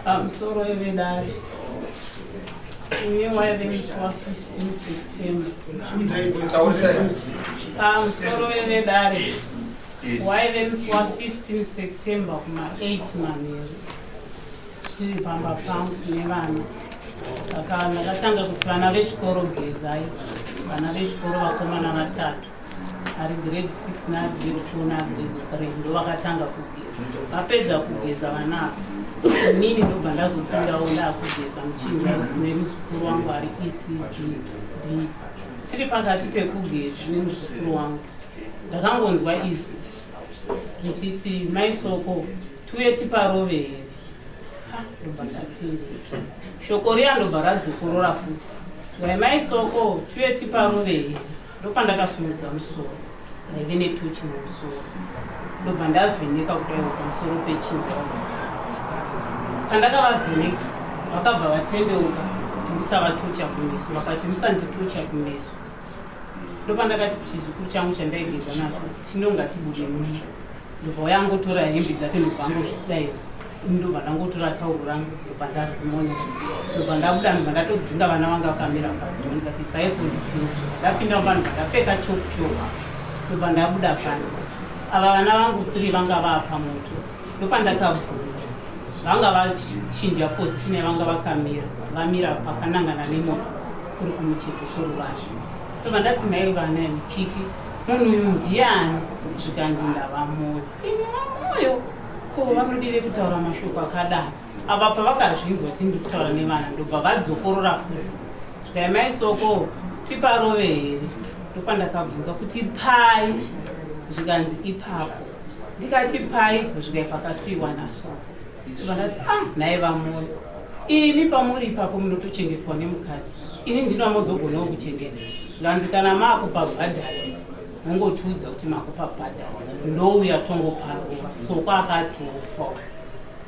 Pamusoro vedare, uye waive musi wa15 September. Pamusoro vedare, waive musi wa15 September kuma8 manheru, tiri pamba pangu nevana. Saka ndakatanga kuti vana vechikoro gezai, vana vechikoro vakomana vatatu ari grade 6 nagrade 2 nagrade 3 ndovakatanga kugeza. Vapedza kugeza vana ava, inini ndobva ndazopindawo ndaakugeza muchinda nemuzukuru wangu ari ECD B. Tiri pakati pekugeza nemuzukuru wangu, ndakangonzwa izwi richiti, "Mai Soko, tiuye tiparove here?" Ha, ndobva ndati shoko riya ndobva radzokorora futi, "Wai Mai Soko, tiuye tiparove here?" Ndopandakasimudza musoro, ndaive netochi mumusoro, ndobva ndavheneka kudaiwo pamusoro pechinhouse. Pandakavavheneka, vakabva vatendeuka kuti ndisavatocha kumeso, vakati, "Musanditocha kumeso." Ndopandakati kuchizukuru changu chandaigeza nacho, "Tinonga tibude muno." Ndobva wayangotora hembe dzake, ndobva angozvidai, ndobva ndangotora tauro rangu, ndobva ndarimonya, ndobva ndabuda, ndobva ndatodzinga vana vanga vakamira padoor. Ndikati, "Bvaipo." Ndipinda, ndapinda mumba, ndobva ndapfeka chopu chopu, ndobva ndabuda panze. Ava vana vangu three vanga vapa moto. Ndopandakabvunza, vanga vachinja position yavanga vakamira, vamira pakanangana nemoto kuri kumucheto choruvanze. Ndobva ndati, "Nhai vana mukiki, munhu uyu ndiani?" Zvikanzi, "NdavaMoyo." Ini vaMoyo ko vanodire kutaura mashoko akadaro? Ava pavakazvinzwa kuti ndiri kutaura nevana, ndobva vadzokorora futi, zvikai, "Mai Soko, tiparove here?" Ndopandakabvunza kuti, "Pai?" Zvikanzi, "Ipapo." Ndikati, "Pai?" Zvikai, "Pakasiyiwa naSoko." Ndobva ndati, "Ah, nhai vaMoyo, imi pamuri ipapo munotochengetwa nemukadzi, ini ndinomozogonawo kuchengeta?" Zvikanzi, "Kana maakupabhadharisa, mongotiudza kuti makupabhadharisa, ndouya tongoparova." Soko akatofa.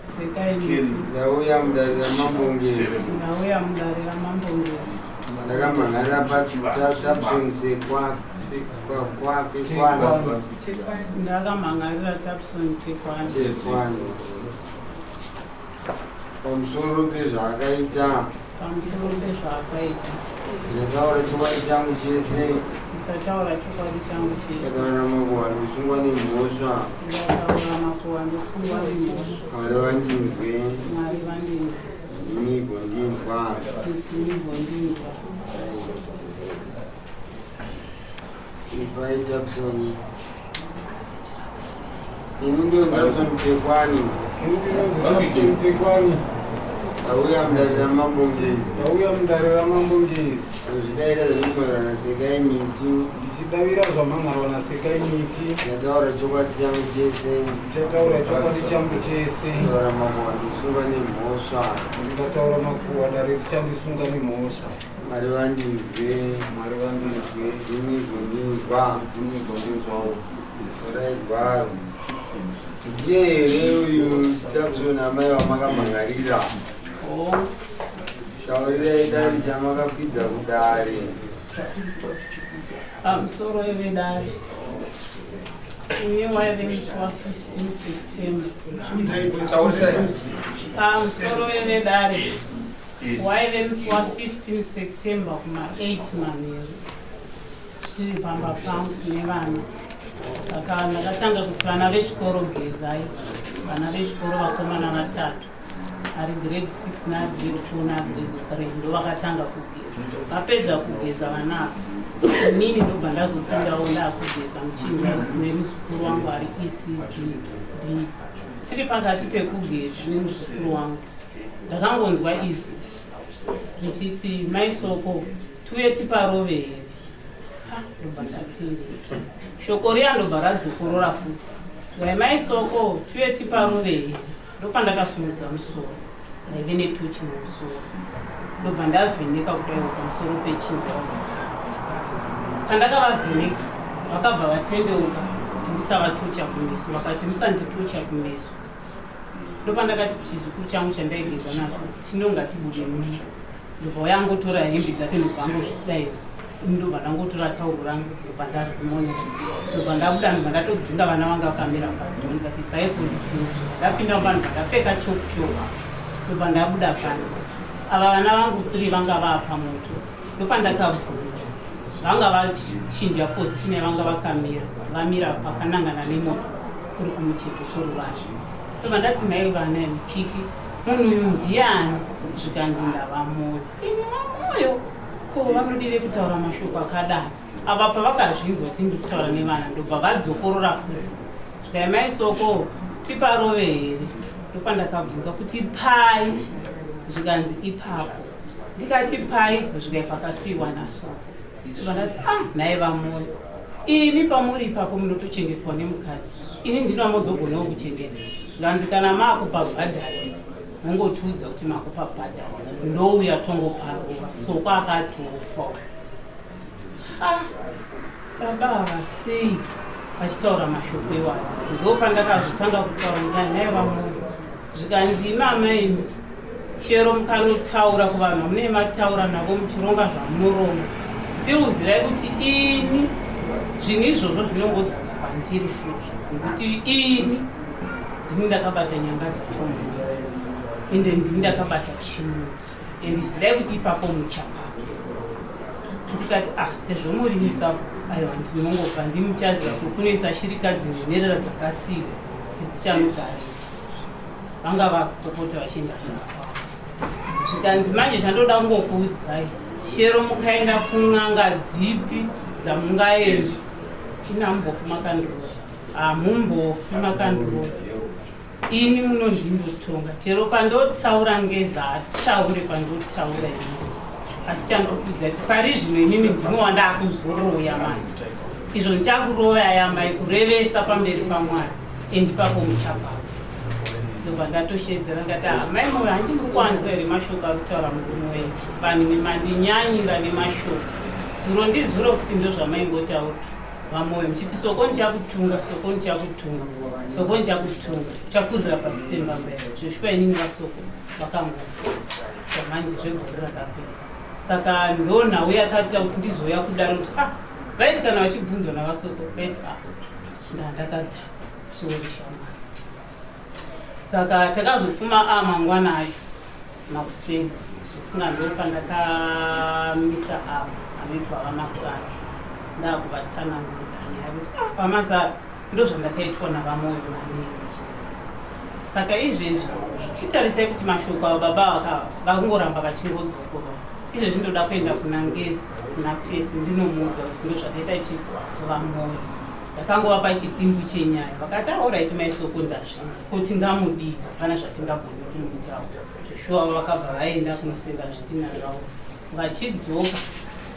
Sekai miti. Ndauya mudare raMambo Ngezi. Ndauya mudare raMambo Ngezi. Ndakamhan'arira paTapson Sekwana. Ndakamhan'arira Tapson Tekwana. Tekwana pamusoro pezvaakaita. Pamusoro pezvaakaita. Ndataura chokwadi changu chese. Ndichataura chokwadi changu chese. Ndataura makuhwa ndosungwa nemhosva. Ndataura makuhwa ndosungwa nemhosva. Mwari vandinzwe. Mwari vandinzwe. Ndimi gondinzwa. Ndimi gondinzwa. Ipai Tapson. Ini ndo Tapson Tekwani. Tekwani. Auya mudare raMambo Ngezi. Auya mudare raMambo Ngezi. Zvidaira zvinomarana Sekai Miti. Ndichidavira zvamhan'arwa naSekai Miti. Ndataura chokwadi changu chese. Ndichataura chokwadi changu chese. Taura makuhwa ndosungwa nemhosva. Ndikataura makuhwa, dare richandisunga nemhosva. Mwari vandinzwe. Mwari vandinzwe. Ndimi gondinzwa. Ndimi gondinzwawo. Torai gwaro. Ndiye here uyu Tapson amai wamakamhan'arira? Oh. Taurirai dare chamakakwidza kudare. Pamusoro vedare, uye waive musi wa15 September. Pamusoro vedare, waive musi wa15 September kuma8 manheru, tiri pamba pangu nevana. Saka ndakatanga kuti vana vechikoro gezai, vana vechikoro vakomana vatatu ari grade 6 nagrade 2 nagrade 3 ndovakatanga kugeza. Vapedza kugeza vana ava, inini ndobva ndazopindawo ndaakugeza muchinda nemuzukuru wangu ari ECD B. Tiri pakati pekugeza nemuzukuru wangu, ndakangonzwa izwi richiti, "Mai Soko, tiuye tiparove here?" Ha, ndobva ndati shoko riya ndobva radzokorora futi, "Wai Mai Soko, tiuye tiparove here?" Ndopandakasimudza musoro, ndaive netochi mumusoro, ndobva ndavheneka kudaiwo pamusoro pechinhouse. Pandakavavheneka, vakabva vatendeuka kuti ndisavatocha kumeso, vakati, "Musanditocha kumeso." Ndopandakati kuchizukuru changu chandaigeza nacho, "Tinonga tibude muno." Ndobva wayangotora hembe dzake, ndobva angozvidai. Ndobva ndangotora tauro rangu ndobva ndarimonya ndobva ndabuda ndobva ndatodzinga vana vanga vakamira padoor ndikati ibvaipo ndipinda. Ndapinda mumba ndobva ndapfeka chopu chopu ndobva ndabuda panze. Ava vana vangu three vanga vaapamoto ndopandakabvunza vanga vachinja position yavanga vakamira vamira pakanangana nemoto kuri kumucheto kworuvanze. Ndobva ndati nhai vana imi Kiki munhu uyu ndiani zvikanzi ndavaMoyo. Imi vaMoyo ko vanodirei kutaura mashoko akadaro? Apa pavakazvinzwa kuti ndiri kutaura nevana ndobva vadzokorora futi zvikai mai Soko tiparove here? Ndopandakabvunza kuti pai zvikanzi ipapo ndikati pai zvikai pakasiiwa naSoko. Ndobva ndati ah nhai vaMoyo imi pamuri ipapo munotochengetwa nemukadzi ini ndino amozogonawo kuchengeta zvikanzi kana maakupabhadharisa Mongotiudza kuti makupabhadharisa ndouya tongoparova Soko akatofa uyu. Ah, baba ava sei vachitaura mashoko iwayo? Ndopandakazvitanga kutaura ndikati nhai vaMoyo zvikanzi imi amai imi chero mukanotaura kuvanhu vamunenge mataura navo muchironga zvamunoronga still zivai kuti ini zvinhu izvozvo zvinongodzoka kwandiri futi nekuti ini Ndini ndakabata nyanga dzacho mhuri ende ndini ndakabata chimuti and zivai kuti ipapo muchapapa ndikati ah sezvo murimisa aiwa ndinongobva ndimuchaziva kuti kunoisa shirikadzi nenherera dzakasiiwa kuti dzichanogara vanga vakupopota vachienda kumba kwavo zvikanzi manje zvandoda kungokuudzai chero mukaenda kun'anga dzipi dzamungaenda ina mumbofu makandirova Hamumbofi makandirova ini munondindotonga chero pandotaura ngeza hataure pandotaura ini asi chandokudza kuti pari zvino inini ndimi wandakuzoroya manje izvo ndichakurovai amai kurevesa pamberi pamwari and ipapo muchapapa ndobva ndatoshedzera ndikati amai ah, moyo hanti muri kwanzwa here mashoko ari kutaura murume wenyu vanhu imi mandinyanyira nemashoko zuro ndizuro futi ndozvamaingotaura VaMoyo muchiti soko ndichakutunga soko ndichakutunga soko ndichakutunga uchakurira pasi sembambaira zveshuwa inini vasoko vakangofa zvamanje zvegore rakapera saka ndo nhau yakaita kuti ndizouya kudaro kuti ah vaiti kana vachibvunzwa navasoko vaiti ah ndandakati sori shamwari saka takazofuma a ah, mangwana acho makuseni funga ndopandakamisa avo anoitwa vamasara ndakuvatsanangurira nyaya kuti ah, vamasara ndozvandakaitwa navamoyo maningi saka izvezvi chitarisai kuti mashoko avo baba vakava vakungoramba vachingodzokorora izvezvi ndoda kuenda kuna ngezi kuna pesi ndinomuudza kuti ndozvakaita chi vamoyo ndakangovapa chidimbu chenyaya vakati aoraiti maisoko ndazvinzwa ko tingamudii hapana zvatingagone kumuitawo Zveshuwa vakabva vaenda kunosenga zvidhina zvavo. Vachidzoka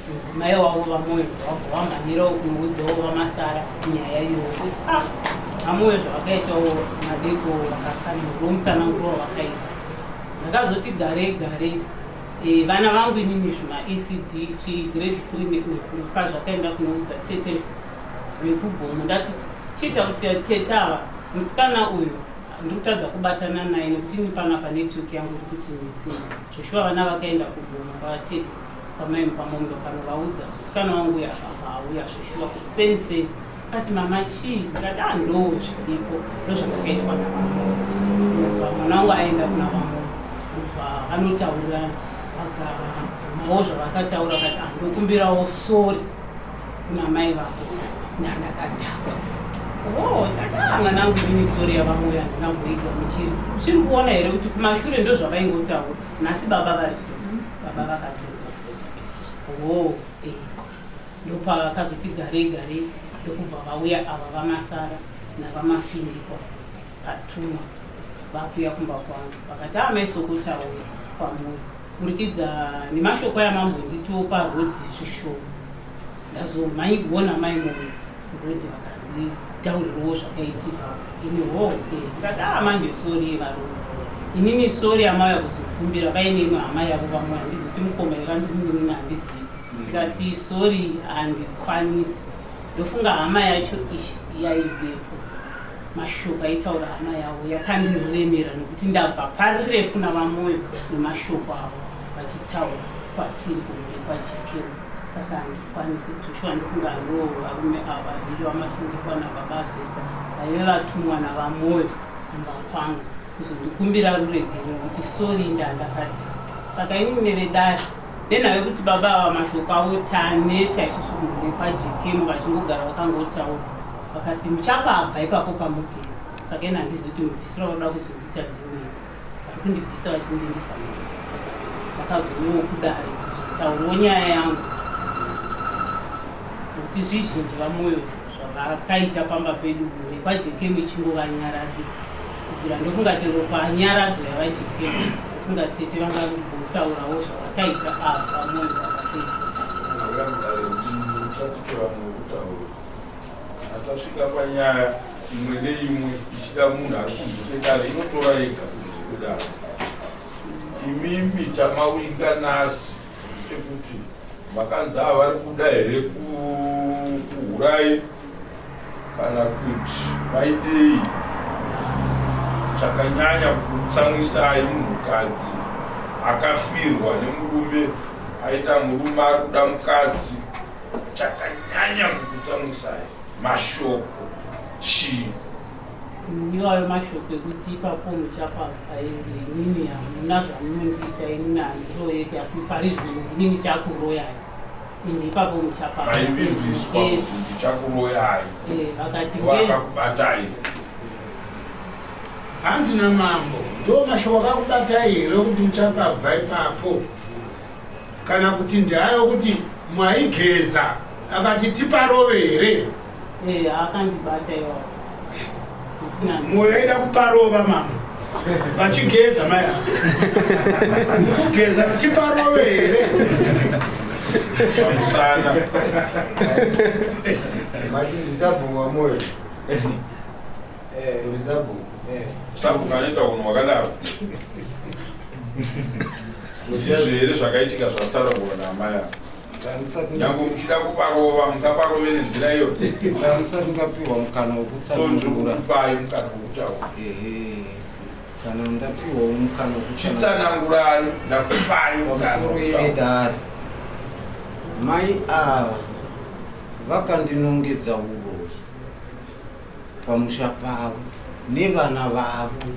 mudzimai wavo VaMoyo vabva vamhanyirawo kunoudzawo VaMasara nyaya iyoyo kuti ah VaMoyo zvavakaitawo madeko vakatsanangura mutsananguro wavakaita. Ndakazoti garei garei e, vana vangu inini zvima ECD chi grade 3 pazvakaenda kunoudza tete vekugomo ndati chiita kuti tete ava musikana uyu Ndikutadza kubatana naye nekuti ini panapa network yangu iri kuti netsei. Zveshuwa vana vakaenda kugomo kwavatete kwamai Mupamombe vakanovaudza musikana wangu uya akabva auya zveshuwa kuseni seni akati mama chii ndikati ah ndoo zviripo ndozvandakaitwa navamwe kubva mwana wangu aenda kuna vamwe kubva vanotaurirana vakabvumawo zvavakataura vakati ah ndokumbirawo sorry kuna mai vako ndandakadhakwa oh, ndakaa mwanangu ini sori yavamoyo handina kumboigamuchira uchiri kuona here kuti kumashure ndozvavaingotaura nhasi baba vari baba vakatofa oh, eh. ndopavakazoti garei garei ndokubva vauya ava vamasara navamafindikwa patumwa vakuya kumba kwangu vakati amai ah, soko tauya kwamuri Kuburikidza nemashoko aya mambonditiwo paroad zvishoma ndazomhanyigona mai moyo road vakanditaurirawo zvakaitika ini ho eh, ndikati ah manje sori varume inini sori amauya kuzokumbira vaine imwe hama yavo vamwe handizi kuti mukoma here andimunun'una handizivi ndikati sori handikwanisi ndofunga hama yacho iyi yaivepo Mashoko aitaura hama yavo yakandiremera nekuti ndabva parefu navaMoyo nemashoko avo vachitaura kwatiri kumhuri kwaJekero. Saka handikwanisi zveshuwa ndofunga ndo varume ava vaviri vamasungirwa nababa Vesta vaive vatumwa navaMoyo kumba kwangu kuzondikumbira ruregerero kuti sori ndandakati. Saka inini nevedare nenhau yekuti baba ava mashoko avo taneta isusu mhuri yekwaJekemu vachingogara vakangotaura vakati muchapabva ipapo pamugezi. Saka ini handizivi kuti mubvisiro wakuda kuzondiita ndewei. Vari kundibvisa vachindiendesa mumba. Saka ndakazouyawo kudare kuzotaurawo nyaya yangu nekuti zvizhinji vaMoyo zvavakaita pamba pedu mhuri yekwaJekemu ichingovanyaradi kubvira ndofunga chero panyaradzo yavaJekemu ndofunga tete vangangotaurawo zvavakaita ava vaMoyo pamba pedu. Mauya mudare muchatitora mukutaura. Kana tasvika panyaya imwe neimwe ichida munhu ari kunze kwedare inotora yega kunze kwedare. Imimi chamawinga nhasi chekuti makanzi ava vari kuda here kuhurai kana kuti vaidei chakanyanya kukutsamwisai munhukadzi akafirwa nemurume aita murume ari kuda mukadzi Chakanyanya kukutsamwisai mashoko chii? Iwayo mashoko ekuti ipapo muchapabva ende inini hamuna zvamunondiita inini handiroyeki asi pari zvino ndini ndichakuroyai ende ipapo muchapabva. Maivimbiswa kuti ndichakuroyai. Eh, vakati vakakubatai. Hanzi namambo ndo mashoko akakubatai here kuti muchapabva ipapo? Kana kuti ndeayo kuti mwaigeza akati tiparove here? Eh, akandibata iwawo. Moyo aida kuparova mama vachigeza mai ava. Kugeza tiparove here? Pamusana. Mati ndisabhuku waMoyo. Uri sabhuku. Sabhuku anoita unhu hwakadaro. Ndizvo here zvakaitika zvatsanangurwa naamai ava? Nyange muchida kuparova mungaparove nenzira iyo. Ndandisati ndapiwa mukana wekutsanangura. Ndikupai mukana wekutaura. Ehe. Kana ndapiwawo mukana wekutsanangura. Chitsanangurai, ndakupai mukana Pamusoro wekutaura. yedare. Mai ava vakandinongedza uroyi pamusha pavo nevana vavo.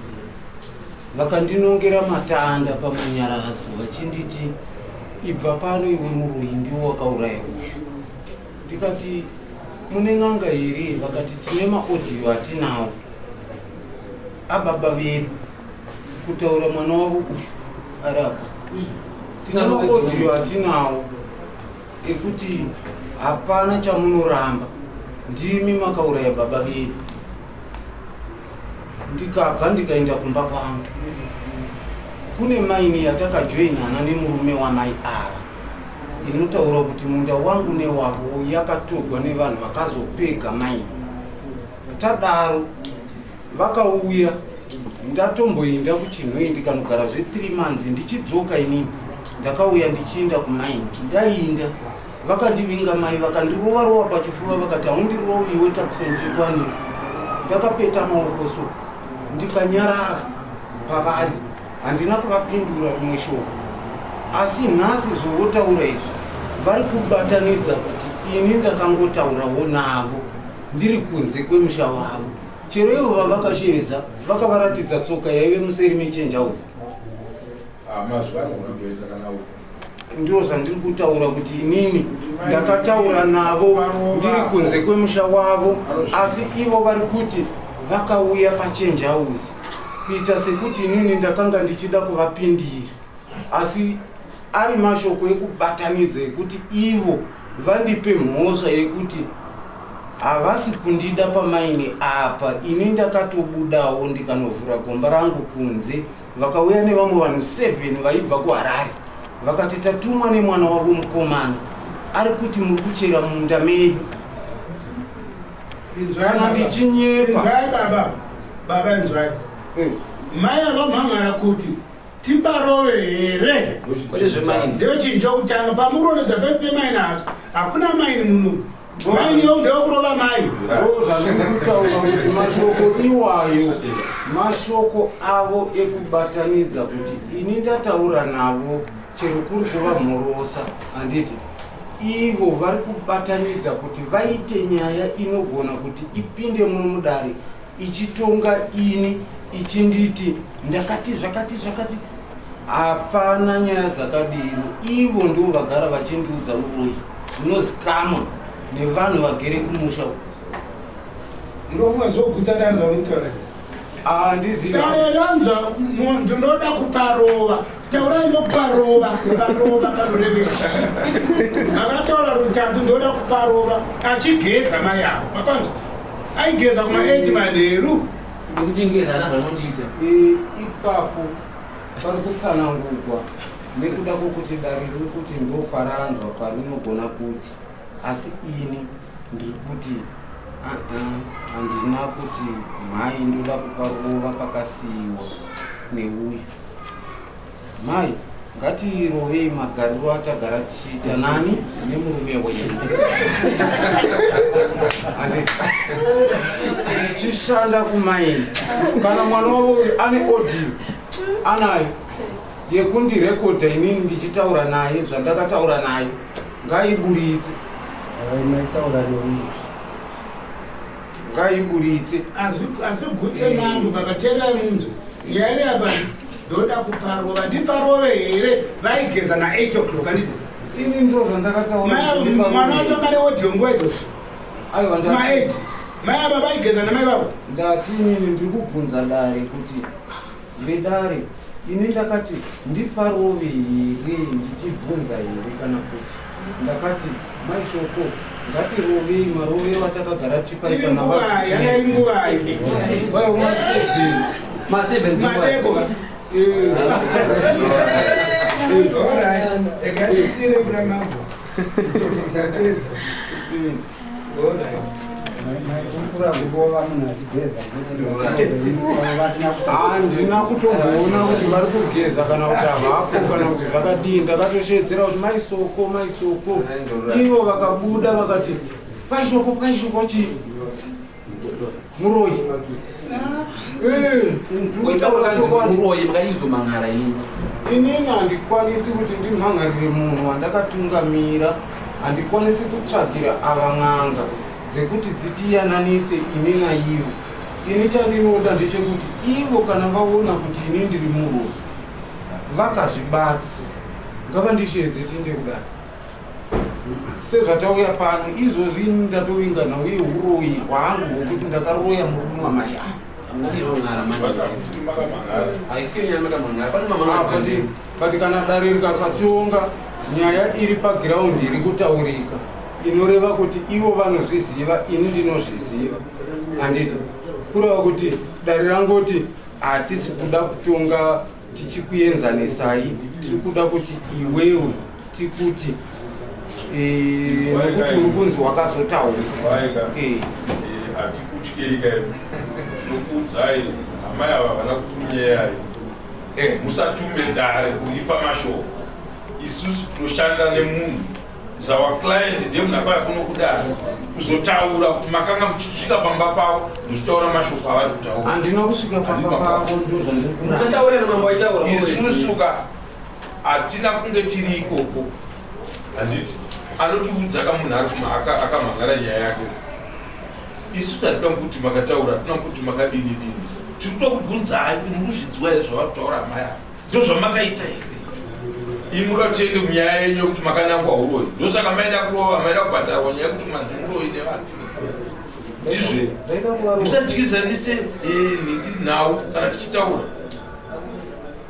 Vakandinongera matanda pamunyaradzo vachinditi ibva pano iwe muroyi ndiwe wakauraya uyu. Ndikati mune n'anga here? Vakati tine maaudio atinawo ababa vedu kutaura mwana wavo uyu ari apa. Tine maaudio atinawo ekuti hapana chamunoramba ndimi makauraya baba vedu. Ndikabva ndikaenda kumba kwangu. Kune maini yatakajoinana nemurume wamai ava inotaura kuti munda wangu newavo yakatogwa nevanhu vakazopega maini. Tadaro vakauya ndatomboinda kuChinhoyi ndikanogara zve 3 months ndichidzoka inini ndakauya ndichiinda kumaini ndainda Vakandivinga mai vakandirova rova pachifuva vakati haundirovi iwe Takson Chekwani. Ndakapeta maoko so ndikanyarara pavari handina kuvapindura rimwe shoko. Asi nhasi zvovotaura izvi vari kubatanidza kuti ini ndakangotaurawo navo ndiri kunze kwemusha wavo. Chero ivo vavakashevedza vakavaratidza tsoka yaive museri mechange house. Ah, mazuva anogona kutoenda kana uko. Ndizvo zvandiri kutaura kuti inini ndakataura navo ndiri kunze kwemusha wavo asi ivo vari kuti vakauya pachange house kuita sekuti inini ndakanga ndichida kuvapindira asi ari mashoko ekubatanidza ekuti ivo vandipe mhosva yekuti havasi kundida pamaini apa ini ndakatobudawo ndikanovhura gomba rangu kunze Vakauya nevamwe vanhu 7 vaibva kuHarare vakati tatumwa nemwana wavo mukomana ari kuti muri kuchera mumunda medu. Kana ndichinyepa. Inzwai baba, baba inzwai. Eh. Mai avamhan'ara kuti tiparove here? Kwete zvemaini. Ndiyo chinhu chokutanga pamuronedza pese pemaini hacho. Hakuna maini muno. Mai yo ndewekurova mai. Ndo zvandiri kutaura kuti mashoko iwayo mashoko avo ekubatanidza kuti ini ndataura navo chero kuri kuvamhorosa handiti. Ivo vari kubatanidza kuti vaite nyaya inogona kuti ipinde muno mudare ichitonga ini ichinditi ndakati zvakati zvakati. Hapana nyaya dzakadero. Ivo ndivo vagara vachindiudza uroyi zvinozikamwa nevanhu vagere kumusha uku. Munofunga zvogutsa dare zvamutaura? Handizivi. Dare ranzwa ndinoda kuparova. Taurai ndokuparova, kuparova panorevei? Makataura rutatu ndoda kuparova achigeza mai avo. Mapanzwa? Aigeza kuma 8 manheru. Nekuchengeza ana zvanondiita. E, ipapo pari kutsanangurwa nekuda kwokuti dare riri kuti ndoparanzwa parinogona kuti asi ini ndiri kuti aa handina kuti mhai ndoda kuparova pakasiiwa neuyu Mai, ngatirovei magariro atagara tichiita nani nemurume wenyu. Tichishanda kumaini. Kana mwana wavo uyu ane audio anayo yekundirekodha inini ndichitaura naye zvandakataura naye ngaiburitse. Ngaiburitse. Azvigutse mambo baba teererai munzwe. Nyaya iri apa ndoda kuparova ndiparove here vaigeza na 8 o'clock handiti? Ini ndiro zvandakataura. Mwana wacho anga neaudio nguva idzodzo. Aiwa ma 8. Mai ava vaigeza namai vavo. Ndati inini ndiri kubvunza dare kuti vedare ini ndakati ndiparove here ndichibvunza here kana kuti ndakati mai Shoko ngatirovei marovero atakagara tichipaita navai yanga iri nguvai vaiwo ma7 ma7 madeko ka Alright, ekatisire kuna mambo. Tapedza. Alright. Handina kutomboona kuti vari kugeza kana kuti havapo kana kuti zvakadii. Ndakatosheedzera kuti maisoko maisoko, ivo vakabuda vakati paishoko paishoko chii muroyi. Muroyi makaizomangara ini. Inini handikwanisi kuti ndimhangarire munhu wandakatungamira, handikwanisi kutsvagira ava n'anga dzekuti dzitiyananise ini naivo. Ini chandinoda ndechekuti ivo kana vaona kuti ini ndiri muroyi vakazvibata ngavandisheedze tiinde kudare sezvatauya pano izvozvi. Ini ndatovinga nhau yehuroyi hwangu hwekuti ndakaroya murume wamai ava. But kana dare rikasatonga nyaya iri pagiraundi iri kutaurika inoreva kuti ivo vanozviziva, ini ndinozviziva, handiti? Kureva kuti dare rangoti hatisi kuda kutonga tichikuenzanisai, tiri kuda kuti iwewe tikuti nekuti uri kunzi wakazotaura. Hatikutyei kai, tinokuudzai amai ava havana kukunyeyai. Musatume dare kuipa mashoko. Isusu tinoshanda nemunhu zawa client, ndiye munhu akauya kuno kudare kuzotaura kuti makanga muchisvika pamba pavo muchitaura mashoko avari kutaura. Handina kusvika pamba pavo, ndo zvandiri kuramba. Musataurira mambo aitaura. Isusu ka hatina kunge tiri ikoko, handiti? Anotiudza kamunhu ari akamhangara nyaya yake. Isu tatida kuti makataura, hatina kuti makadini dini. Tiri kuda kubvunzai kuti murikuzvinzwa here zvavari kutaura amai ava? Ndo zvamakaita here? Imi muda kuti tiende kunyaya yenyu yekuti makanangwa uroyi, ndosaka maida kurova, maida kubhadharwa nyaya yekuti manzi muroyi nevanhu, ndizve? Ndaida kuvarova. Musadyizanise nhau kana tichitaura.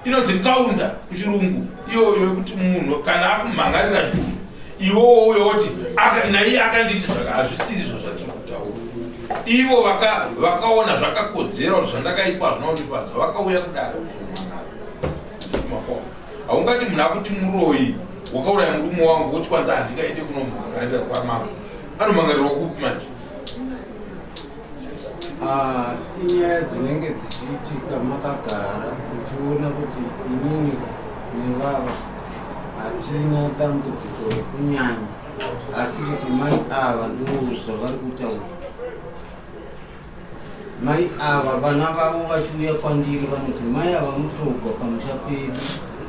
Inonzi kaunda kuchirungu iyoyo, yekuti munhu kana akumhangarira chinhu iwowo uyo woti naiye akanditi zvaka, hazvisiri izvo zvatiri kutaura. Ivo vakaona zvakakodzera kuti zvandakaitwa hazvina kundifadza, vakauya kudare kuzomhan'ara. Makona haungati munhu akuti muroyi wakauraya murume wangu woti kwanza handingaite kunomhangarira kwamambo. Anomhangarirwa kupi manje? Ah, inyaya dzinenge dzichiitika makagara muchiona kuti inini nevava hatina dambudziko rekunyanya, asi kuti mai ava ndo zvavari kutaura. Mai ava vana vavo vachiuya kwandiri vanoti mai ava mutogwa pamusha pedu.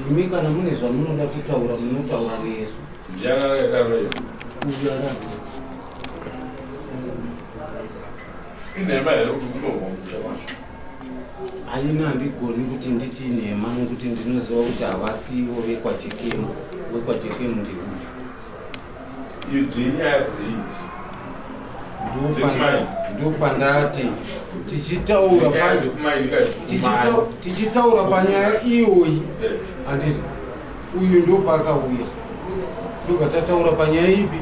Imi kana mune zvamunoda kutaura munotaura nesu. Ndiani akadaro iye? Uyu akadaro. Inhema here kuti kutorwa musha kwacho? Haina, handigoni kuti nditi inhema nokuti ndinoziva kuti havasivo vekwaJekemu. WekwaJekemu ndeuyu. Idzi inyaya dzei idzi? Ndopandati tichitaura tichitaura panyaya iyoyi eh. handiti uyu ndopaakauya ndobva tataura panyaya ipi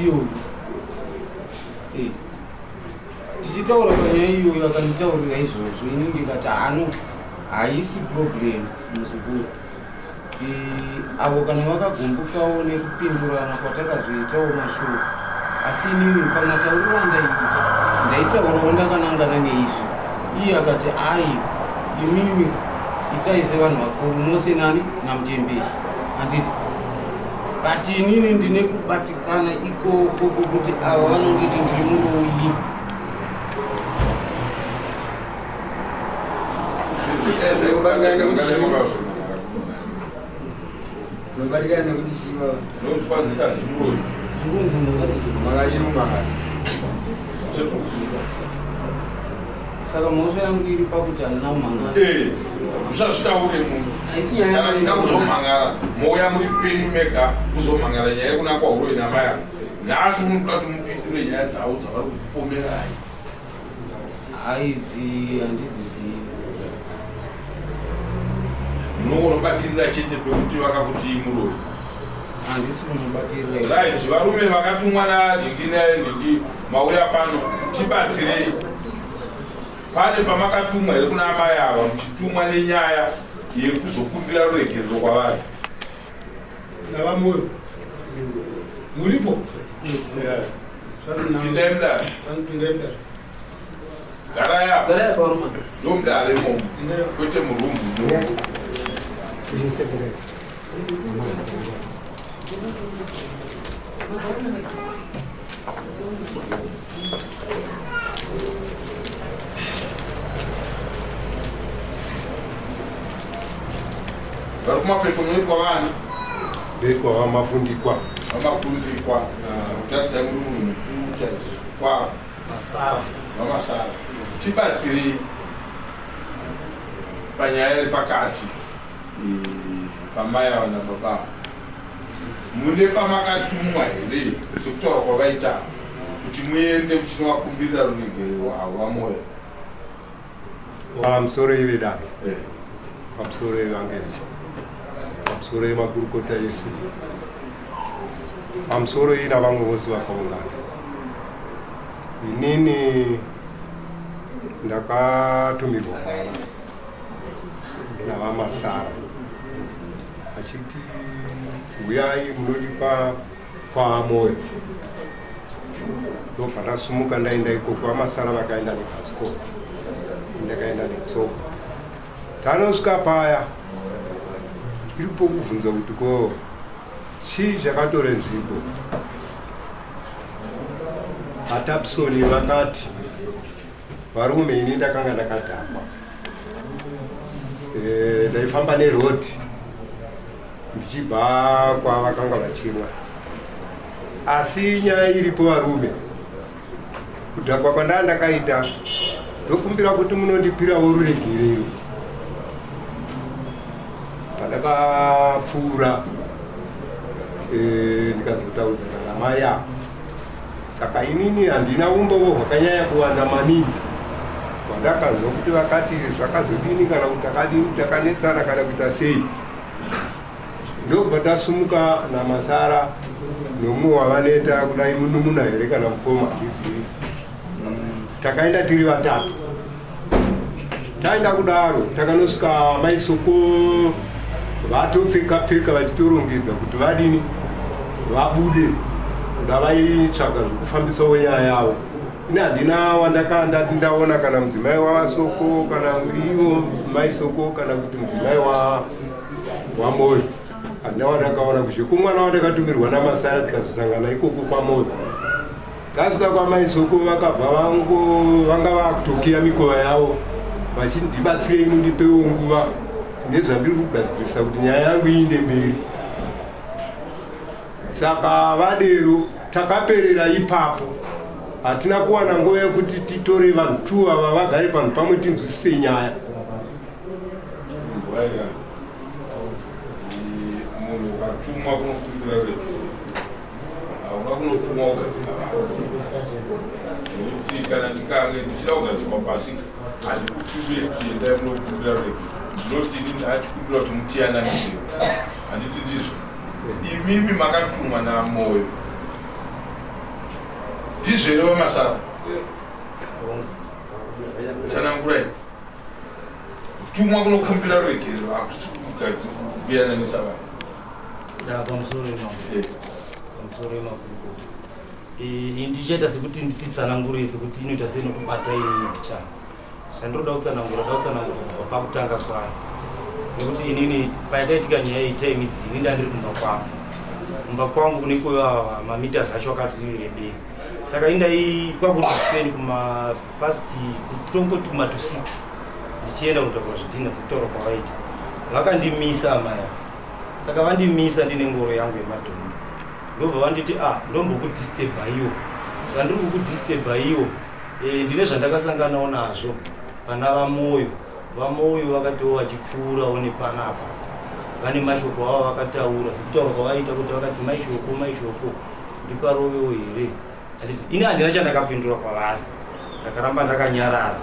iyoyi eh. tichitaura panyaya iyoyo akanditaurira izvozvo ini ndikati hano haisi problem muzukuru Avo kana vakagumbukawo nekupindurana kwatakazoitawo mashoko asi inini pamatauriro andaiita ndaitaurawo ndakanangana neizvi iye akati ayi imimi itai sevanhu vakuru mose nani namuchemberi handiti but inini ndine kubatikana ikoko kokuti ava vanonditi ndiri muroyi Unobatikana nekuti chii baba? Makanyuma. Saka mhosva yangu iri pakuti handina kumhangara. Eh, musazvitaure munhu. Kana muda kuzomhangara, mouya muri penyu mega kuzomhangara nyaya yekuna kwahuroyi namai avo. Nhasi munoda kuti mupindure nyaya dzavo dzavari kupomerai. Aidzi handidzizivi. Munongonobatirira chete pekuti vakakuti muroyi. Handisi kunobatirira. Right, varume vakatumwa nanhingi nanhingi mauya pano tibatsirei. Pane pamakatumwa here kuna amai ava muchitumwa nenyaya yekuzokumbira ruregerero kwavari? NavaMoyo muripo? Pindai mudare. Pindai mudare. Garai apa. Garai apa varume. Ndomudare imomo. Kwete murumbu. Vari kumapepo munoitwa vani? Ndoitwa vamafundikwa. Vamafundikwa. Kutarisai muri munhu mukuru chaizvo. Kwa Masara. VaMasara. Tibatsirei panyaya iri pakati pamai ava nababa ava. Mune pamakatumwa here sekutaura kwavaita kuti muende muchinovakumbirira ruregerero avo vaMoyo? Pamusoro ivedare. Eh. Pamusoro yevangezi. Pamusoro yemakurukota ese. Pamusoro ina vamwe vose vakaungana. Inini ndakatumirwa mwana navaMasara achiti huyai munodipa kwaMoyo. Ndobva ndasumuka ndaenda ikoko, vaMasara vakaenda nebhasikoro, ndakaenda netsoka. Tanosvika paya iripo kubvunza kuti ko chii chakatore nzvimbo. VaTapsoni vakati varume ini ndakanga ndakadhakwa eh, ndaifamba neroad ndichibva kwavakanga vachimwa asi nyaya iripo varume kudhakwa kwandaa ndakaita ndokumbira kuti munondipirawo ruregerero pandakapfuura eh, ndikazotaudzana namai ava saka inini handina umbovo hwakanyanya kuwanda maningi hwandakanzwa kuti vakati zvakazodini kana kuti takadini takanetsana kana kuita sei ndokubva tasumuka namasara nomumwe wavaneta kudai munun'una here kana mukoma handizivi takaenda tiri vatatu taenda kudaro takanosvika maisoko vatopfeka pfeka vachitorongedza kuti vadini vabude kuda vaitsvaga zvekufambisawo nyaya yavo ini handina wandakanda ndaona kana mudzimai wavasoko kana ivo maisoko kana kuti mudzimai wamoyo handina wandakaona kuzve kumwana wandakatumirwa namasara tikazosangana ikoko kwamoyo Tasvika kwamai Soko vakabva vango vanga vakutokiya mikova yavo vachindibatsirei mundipewo nguva Ndezvandiri kugadzirisa kuti nyaya yangu iinde mberi. Saka vadero takaperera ipapo. Hatina kuwana nguva yekuti titore vanhu two ava vagare panhu pamwe tinzwisise nyaya. Inzwaika, munhu ukatumwa kunokumbira ruregerero, hauna kunotumwa kugadzika vanhu pasi. Nekuti kana ndikange ndichida kugadzikwa pasi, handikutumirei kuti endai munokumbira ruregerero. Ndinoti ini ndachikumbira kuti mutiyananisewo. Handiti ndizvo? Imimi makatumwa naMoyo. Ndizvo here vaMasara? Tsanangurai. Kutumwa kunokumbira ruregerero hakusi kuyananisa vanhu. Pamusoro imambo. Pamusoro imakurukota. Ini ndichaita sekuti ndititsanangure sekuti inoita seinokubata ini mbichana. Zvandinoda kutsanangura ndoda kutsanangura kubva pakutanga kwayo. Nekuti inini payakaitika nyaya iyi time idzi ini ndandiri kumba kwangu. Kumba kwangu kune kuva mameters acho akati rebei. Saka ini ndai kwakuti kuseni kuma past kutongoti kuma to 6 ndichienda kunotakura zvidhina sekutaura kwavaita. Vakandimisa amai ava. Saka vandimisa ndine ngoro yangu yemadhongi. Ndobva vanditi ah ndombokudisturba iwo. Zvandiri kukudisturba iwo eh, ndine zvandakasanganawo nazvo pana vaMoyo. VaMoyo vakatiwo vachipfuurawo nepanapa vane mashoko avo vakataura sekutaura kwavaita kuti vakati mai Shoko mai Shoko ndiparovewo here Handiti ini handina chandakapindura kwavari ndakaramba ndakanyarara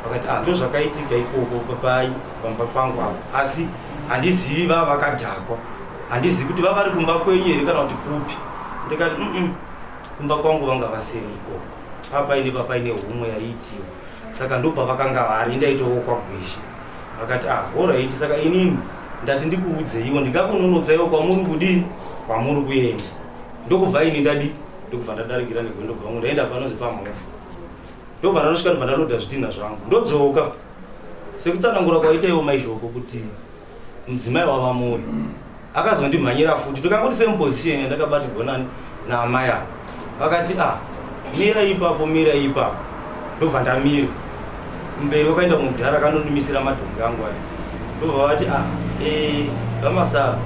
vakati ah ndozvakaitika ikoko papai pamba pangu apo asi handizivi vava vakadhakwa handizivi kuti vavari kumba kwenyu here kana kuti kupi ndikati mm kumba kwangu vanga vasiri ikoko papaine papaine homwe yaiitiwa saka ndopavakanga vari indaitowo kwagweshe vakati ah horaiti saka inini ndati ndikuudzeiwo ndingakunonotsaiwo kwamuri kudii kwamuri kuenda ndokubva ini ndadi ndokubva ndadarikira negwendo gwangu ndaenda panonzi pamhofu ndobva ndanosvika ndobva ndaloda zvidhinha zvangu ndodzoka sekutsanangura kwaita iwo maizvoko kuti mudzimai wavamoyo akazondimhanyira futi ndikangoti same position yandakabatirwa nani naamai ava vakati ah mira ipapo mira ipapo ndobva ndamira mberi wakaenda kumudhara akanondimisira madhongi angu aya ndobva vati ah eh, vamasara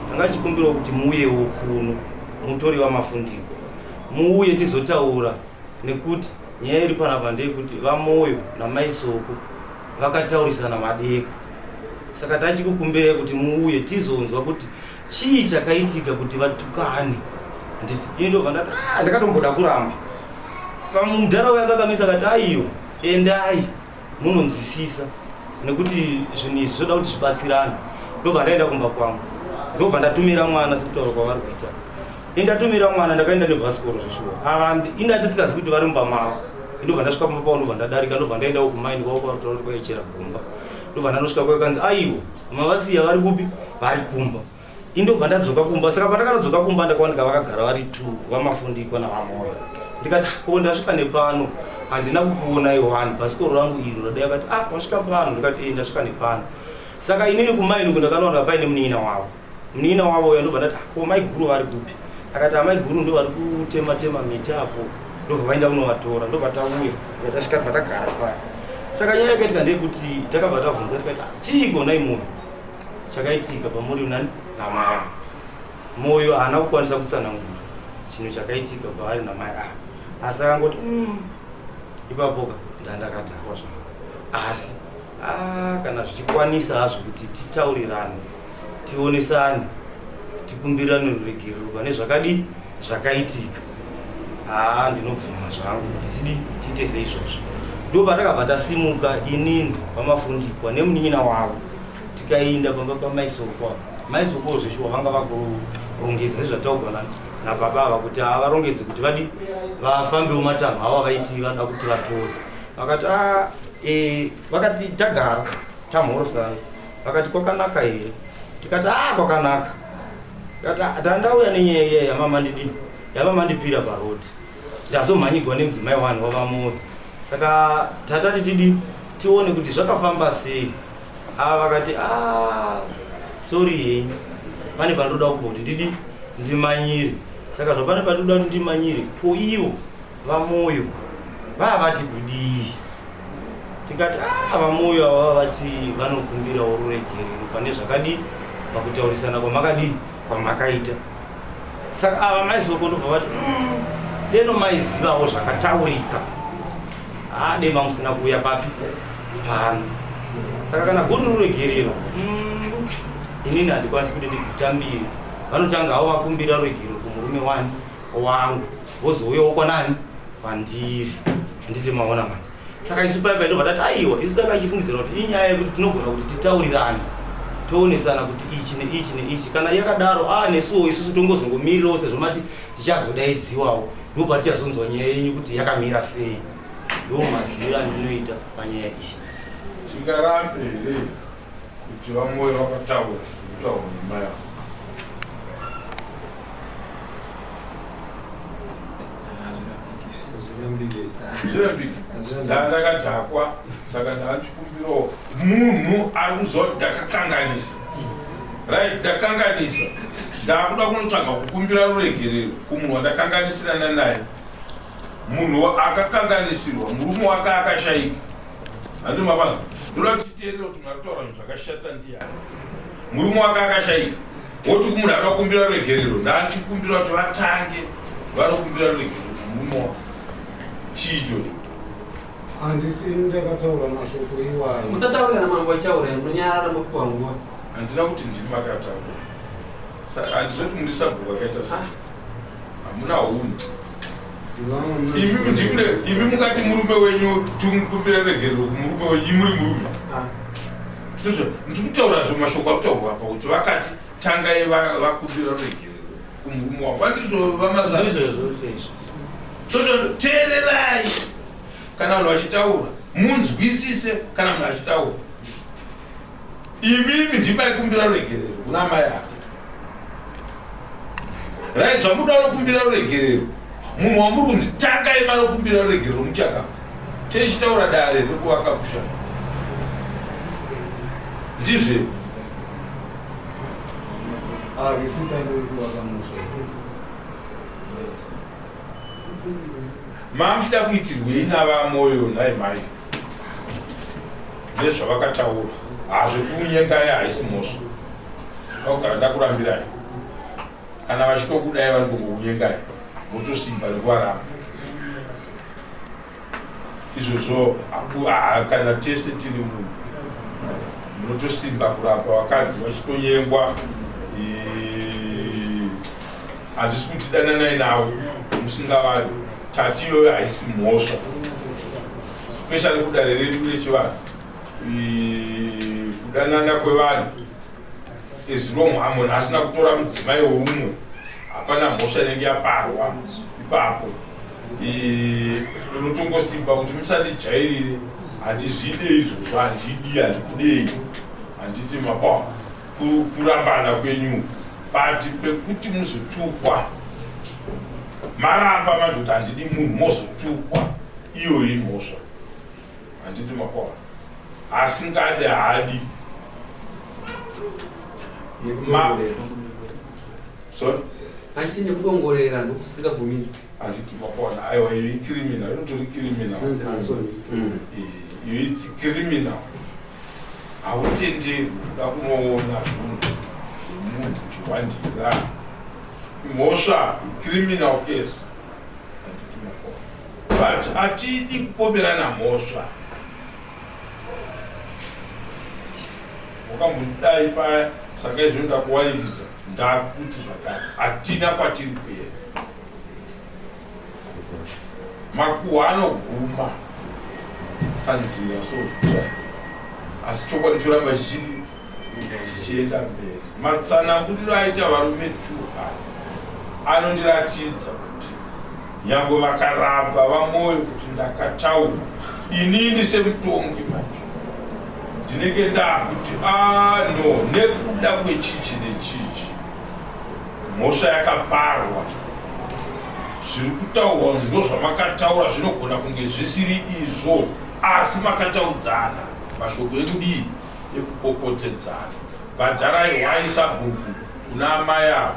tanga tichikumbirawo kuti muuyewo kuno mutori vamafundiko muuye tizotaura nekuti nyaya iri panapa ndeyekuti vamoyo namai soko vakataurisana madeko saka tachikukumbirai kuti muuye tizonzwa kuti chii chakaitika kuti vatukane handiti ini ndobva ndati ah, ndakatomboda kuramba pamudhara uya akakamisa akati aiyo endai munonzwisisa nekuti zvinhu izvi zvoda kuti zvibatsirane ndobva ndaenda kumba kwangu ndobva ndatumira mwana sekutaura kwavari kuita indatumira mwana ndakaenda nebhasikoro zveshuwa ava inda tisingazivi kuti vari mumba mavo ndobva ndasvika pamba pavo ndobva ndadarika ndobva ndaendawo kumaini kwavo kwavari kutaura kuti kwaichera gomba ndobva ndanosvika kwayo kanzi aiwo mavasiya vari kupi vari kumba indobva ndadzoka kumba saka pandakadzoka kumba ndakawanika vakagara vari two vamafundikwa navamoyo ndikati ah, ko ndasvika nepano handina kukuonai one bhasikoro rangu iro radai akati ah wasvika pano ndikati e ndasvika nepano saka inini kumaini uku ndakanowana paine munin'ina wavo munin'ina wavo uya ndobva ndati ah, ko maiguru vari kupi akati amaiguru ndo vari kutema tema miti apo ndobva vaenda kunovatora ndobva tauya tasvika tibva tagara paya saka nyaya yakaitika ndeyekuti takabva tabvunza tikati ah, chiiko nai munhu chakaitika pamuri nani namai moyo haana kukwanisa kutsanangura chinhu chakaitika paari namai ava asi akangoti mm, ipapoka ndandakadhakwa zvangu asi ah, kana zvichikwanisa hazvo kuti titaurirane tionesane tikumbirane ruregerero pane zvakadii zvakaitika haa ndinobvuma zvangu kuti tidii tiite seizvozvo ndopatakabva tasimuka inini vamafundikwa nemunin'ina wavo tikainda pamba pamaisoko apa maisoko zveshuwa vanga vakurongedza nezvataugwa nababa ava kuti havarongedze kuti vadi vafambewo matanho avo avaiti vada kuti vatore vakati a e, vakati tagara tamhorosana vakati kwakanaka here tikati a kwakanaka tikati tandauya nenyaya iya yamamandidii yamamandipira parodi ndazomhanyigwa nemudzimai wani wavamoyo saka tatati tidi tione kuti zvakafamba sei ava vakati ah, sorry henyu pane pandoda kumboti ndidi ndimanyire saka zvapane pandoda kuti ndimanyire ko ivo vamoyo vava vati kudii Tikati ah, vaMoyo ava vati vanokumbirawo ruregerero pane zvakadii pakutaurisana kwamakadii kwamakaita. Saka ava mai Soko ndobva vati deno maizivawo zvakataurika. Ah, dema musina kuuya papi pano. Saka kana guri ruregerero inini handikwanisi kuti ndigutambire. Vanotanga havo vakumbira ruregerero kumurume wani wangu vozouyawo kwanani kwandiri. Handiti maona manje. Saka isu paya paya ndobva tati aiwa, isu takachifungidzira kuti inyaya yekuti tinogona kuti titaurirane toonesana kuti ichi neichi neichi. Kana yakadaro ah, nesuwo isusu tongozongomirirawo sezvo mati tichazodaidziwawo, ndipo patichazonzwa nyaya yenyu kuti yakamira sei. Ndo maziviro andinoita panyaya iyi. Tingarambe here kuti vaMoyo vakataura zvekutaurwa namai avo? Zvirambike. Ndakadhakwa saka ndachikumbirawo munhu ari kuziva kuti ndakakanganisa. Right, ndakanganisa. Ndakuda kunotsvaga kukumbira ruregerero kumunhu wandakanganisirana naye. Munhu akakanganisirwa, murume wake akashaika. Handi mapanzwa. Ndoda kuti titeerere kuti munhu ari kutaura zvinhu zvakashata ndiyani. Murume wake akashaika. Woti kumunhu anoda kukumbira ruregerero, ndachikumbira kuti vatange vanokumbira ruregerero kumurume wako. Chii ichocho? Handisi ini ndakataura mashoko iwayo. Musataure kana mambo achitaura, munonyarara mopiwa nguva. Handina kuti ndimi makataura. Handizoti muri sabhuku akaita sei. Hamuna hunhu. Imi ndimune imi mungati murume wenyu tumukumbira ruregerero kumurume wenyu imi muri murume. Ndizvo ndikutaura zvo mashoko akutaurwa apa kuti vakati tangai vakumbira ruregerero kumurume wavo. Vandizvo vaMazana. Ndizvozvo chaizvo. Ndizvo teererai kana vanhu vachitaura munzwisise kana munhu achitaura. Imimi ndimi maikumbira ruregerero kuna amai ava. Right, zvamuda vanokumbira ruregerero. Munhu wamuri kunzi tangai vanokumbira ruregerero muchaka. Tichitaura dare rekuvaka musha. Ndizvo. Harisi dare rekuvaka musha. Mamuchida kuitirwei navaMoyo nhai mai? Nezvavakataura. Hazvekunyengai haisi mhosva. Ndakugara ndakurambirai. Kana vachitokudai vanotongokunyengai. Motosimba nekuvaramba. Izvozvo kana tese tiri munhu munotosimba kuramba vakadzi vachitonyengwa. Handisi kuti dananai navo musingavadi. Tati iyoyo haisi mhosva. Especially kudare redu rechivanhu. Kudanana kwevanhu as long munhu asina kutora mudzimai weumwe hapana mhosva inenge yaparwa ipapo. Unotongosimba kuti musandijairire, handizvide izvozvo, handidi, handikudei, handiti mapa kurambana kwenyu, but pekuti muzotukwa maramba manje kuti handidi munhu mozotukwa, iyoyo imhosva, handiti makona. Asingade haadi. Sorry? Achiti nekudongorera ndokusingabvumidzwi. Handiti makona. Aiwa, iyo icriminal, inotori criminal. Iyo it's criminal. Hautenderwi kuda kunoona zvinhu zvemunhu uchiwandira. Mhosva, criminal case. Handiti makona. But hatidi kupomerana mhosva. Wakambondidai paya, saka izvo ndakuwaniridza, ndakuti zvakare hatina kwatiri kuenda. Makuhwa anoguma panzira so, asi chokwadi choramba chichienda mberi. Matsananguriro aita varume 2 aya anondiratidza kuti nyangwe vakaramba vaMoyo kuti ndakataura, inini semutongi manje ndinenge ndakuti no, nekuda kwechichi nechichi mhosva yakaparwa. Zviri kutaurwa kunzi ndozvamakataura zvinogona kunge zvisiri izvo, asi makataudzana mashoko ekudii, ekupopotedzana. Bhadharai hwai sabhuku kuna amai avo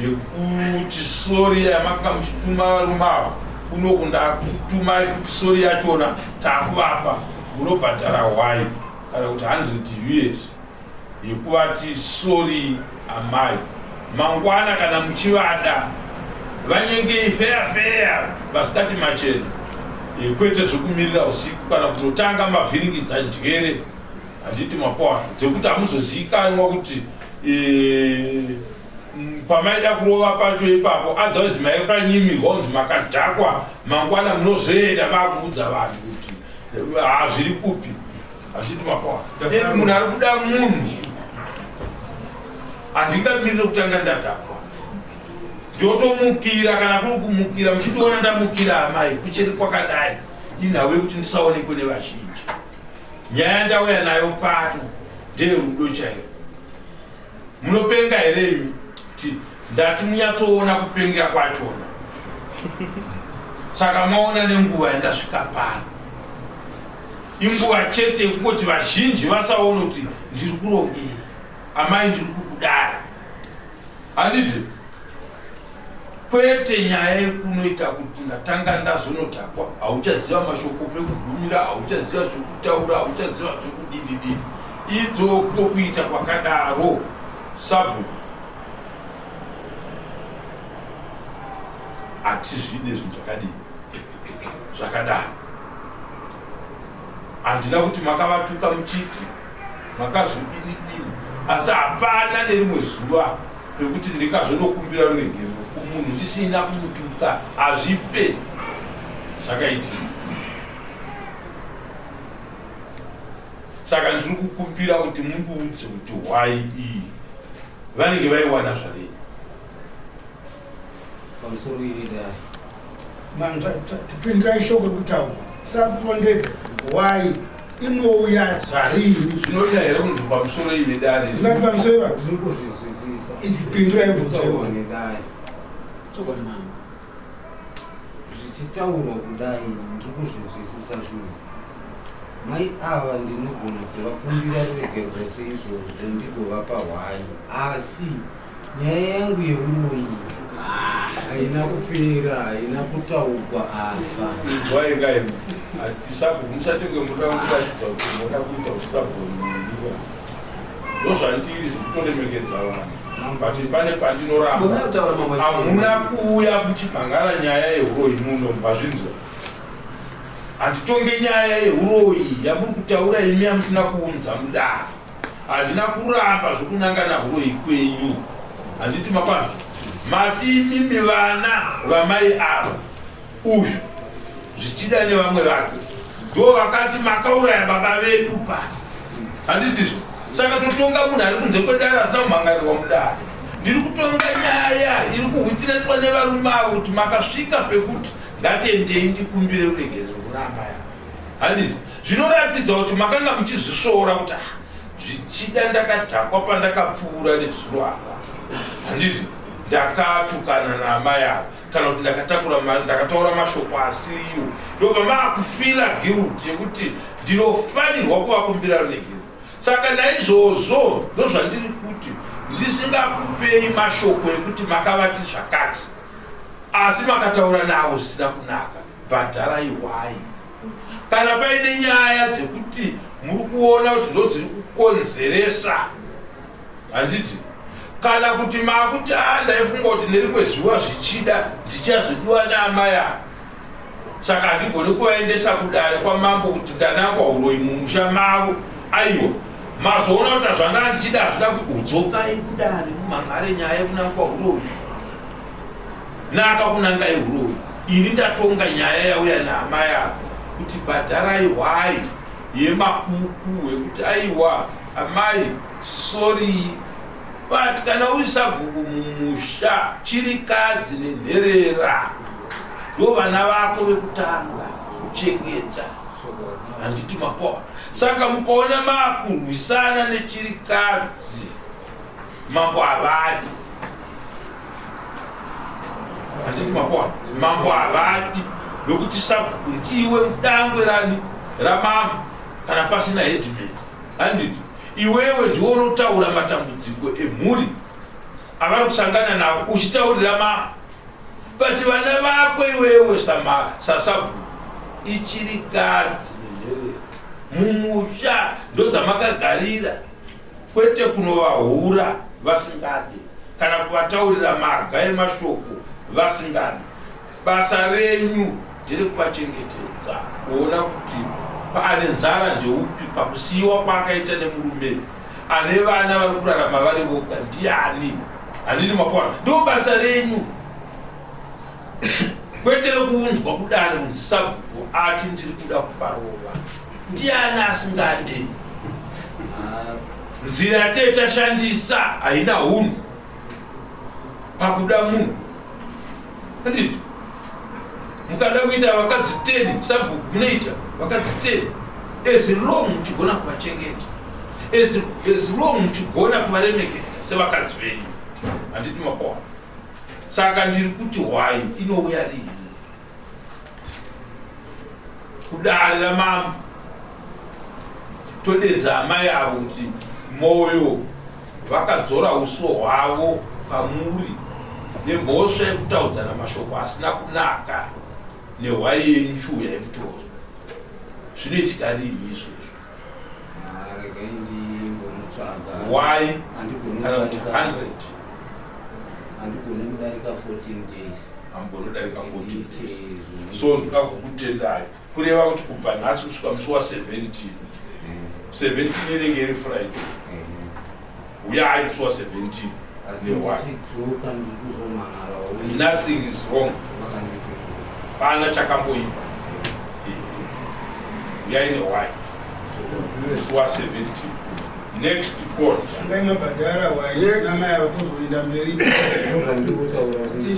yekuti sori yamakanga muchituma varume avo Kunoku ndakutumai futi sori yachona takuvapa munobhadhara hwai kana kuti 100 us yekuvati sori amai. Mangwana kana muchivada vanyengei feya feya vasikati machena e, kwete zvekumirira usiku kana kutotanga mavhiringidza njere handiti mapoa dzekuti hamuzozivikanwa kuti e, pamaida kurova pacho ipapo otherwise maikanyimirwa kunzi makadhakwa mangwana munozoenda vakuudza vanhu kuti hazviri kupi hazviti mapoa munhu ari kuda munhu handingamirire kutanga ndadhakwa ndotomukira kana kuri kumukira muchitoona ndamukira amai kucheri kwakadai inhau yekuti ndisaonekwe nevazhinji nyaya ndauya nayo pano ndeyerudo chairo munopenga here imi kuti ndati munyatsoona kupenga kwachona saka maona nenguva yandasvika pano inguva chete yekungoti vazhinji vasaona kuti ndiri kurongei amai ndiri kukudai handiti kwete nyaya yekunoita kuti ndatanga ndazonodhakwa hauchaziva mashoko pekugumira hauchaziva zvekutaura hauchaziva zvekudidididi idzo kokuita kwakadaro sabhuku hatizvide zvinhu zvakadii zvakadaro handina kuti makavatuka muchiti makazodinidini asi hapana nerimwe zuva rekuti ndingazonokumbira ruregerero kumunhu ndisina kumutuka hazvife zvakaitika saka ndiri kukumbira kuti mundiudze kuti hwai iyi vanenge vaiwana zvarini pamusoro yedare Manzwa, tipindirai shoko rikutaurwa. Sakutondedza why inouya zvarini. Zvinoda here kunzi pamusoro ive dare? Zvinoti pamusoro iva. Ndiri kuzvinzwisisa. Ipindurai mubvunzo iwoyo. Nedare. Chokwadi mambo. Zvichitaurwa kudai ndiri kuzvinzwisisa zvinhu. Mai ava ndinogona kuvakumbira ruregerero seizvozvo ndigovapa hwai asi Nyaya yangu yeuroyi haina kupera, haina kutaugwa apa. Inzwai ka imi. Sabhuku musati kunge munoda kundiratidza kuti munoda kuita usabhuku neni. Ndozvandiri zvekutoremekedza vanhu. But pane pandinoramba. Hamuna kuuya muchimhangara nyaya yeuroyi muno mazvinzwa. Handitonge nyaya yeuroyi yamuri kutaura imi yamusina kuunza mudare. Handina kuramba zvekunangana huroyi kwenyu. Handiti mapanzwa? Mati imimi vana vamai ava uyu zvichida nevamwe vake ndo vakati makauraya baba vedu pa handitizvo saka totonga munhu ari kunze kwedare asina kumhangarirwa mudare ndiri kutonga nyaya iri kuhwitineswa nevarume avo kuti makasvika pekuti ngatiendei ndikumbire ruregerero kuna amai avo Handiti zvinoratidza kuti makanga muchizvisvoora kuti ah, zvichida ndakadhakwa pandakapfuura nezuro apa. Handiti ndakatukana naamai ava kana kuti ndakatakura ndakataura mashoko asiriwo. Ndobva maakufila guilt yekuti ndinofanirwa kuvakumbira ruregerero. Saka naizvozvo ndozvandiri kuti ndisingakupei mashoko ekuti makavati zvakati asi makataura navo zvisina kunaka. Bhadharai hwai kana paine nyaya dzekuti muri kuona kuti ndodziri kukonzeresa handiti kana kuti maakuti a ah, ndaifunga kuti nerimwe zuva zvichida ndichazodiwa naamai ava saka handigoni kuvaendesa kudare kwamambo kuti ndanangwa uroyi mumusha mavo aiwa mazoona kuti zvanga ndichida hazvida kudzokai kudare mumhan'are nyaya yekunangwa uroyi Naka kunangai huroyi. Ini ndatonga nyaya yauya naamai ava kuti bhadharai hwai yemakuku wekuti aiwa amai sorry but kana uri sabhuku mumusha chirikadzi nenherera ndo vana vako vekutanga kuchengeta handiti mapoa saka mukaona makurwisana nechirikadzi mambo havadi handiti mapoa mambo havadi nokuti sabhuku ndiwe mudangwe rani ramambo kana pasina headman handiti iwewe ndiwe unotaura matambudziko emhuri avari kusangana navo uchitaurira mambo. But vana vako iwewe sasabhuku ichirikadzi nenherera mumusha ndodzamakagarira kwete kunovahura vasingade kana kuvataurira maga emashoko vasingade. Basa renyu nderekuvachengetedza kuona kuti paane nzara ndeupi pakusiiwa kwaakaita nemurume ane vana vari kurarama vari voga ndiani handini makwana ndo basa renyu kwete rekuunzwa kudare kunzi sabhuku ati ndiri kuda kuparova ndiani asingade nzira yatee tashandisa haina hunhu pakuda munhu handiti mukada kuita vakadzi 10 sabhuku munoita vakadzi 10 as long muchigona kuvachengeta as long muchigona kuvaremekedza sevakadzi venyu handiti makona saka ndiri kuti hwai inouya rini kudare ramambo todedza amai avo kuti moyo vakadzora uso hwavo pamuri nemhosva yekutaudzana mashoko asina kunaka nehwai yenyu chiuya yekutora zvinoitika rini izvozvo regai ndimbomutsvaga Why? Handigoni Kana kuti kudarika- 100. handigoni kudarika 14 days Hamugoni kudarika 14 Ndiite days. izvozvo. So ndoda kukutendai kureva kuti kubva nhasi kusvika musi wa17 17 inenge iri Friday uyai musi wa17 Asi nehwai ndichidzoka ndikuzomhan'arawo nothing is wrong pana chakamboipa uyai nehwai musi wa17 next court Tangai mabhadhara wai namai ava tozoenda mberi. Ndozvandiri kutaura kuti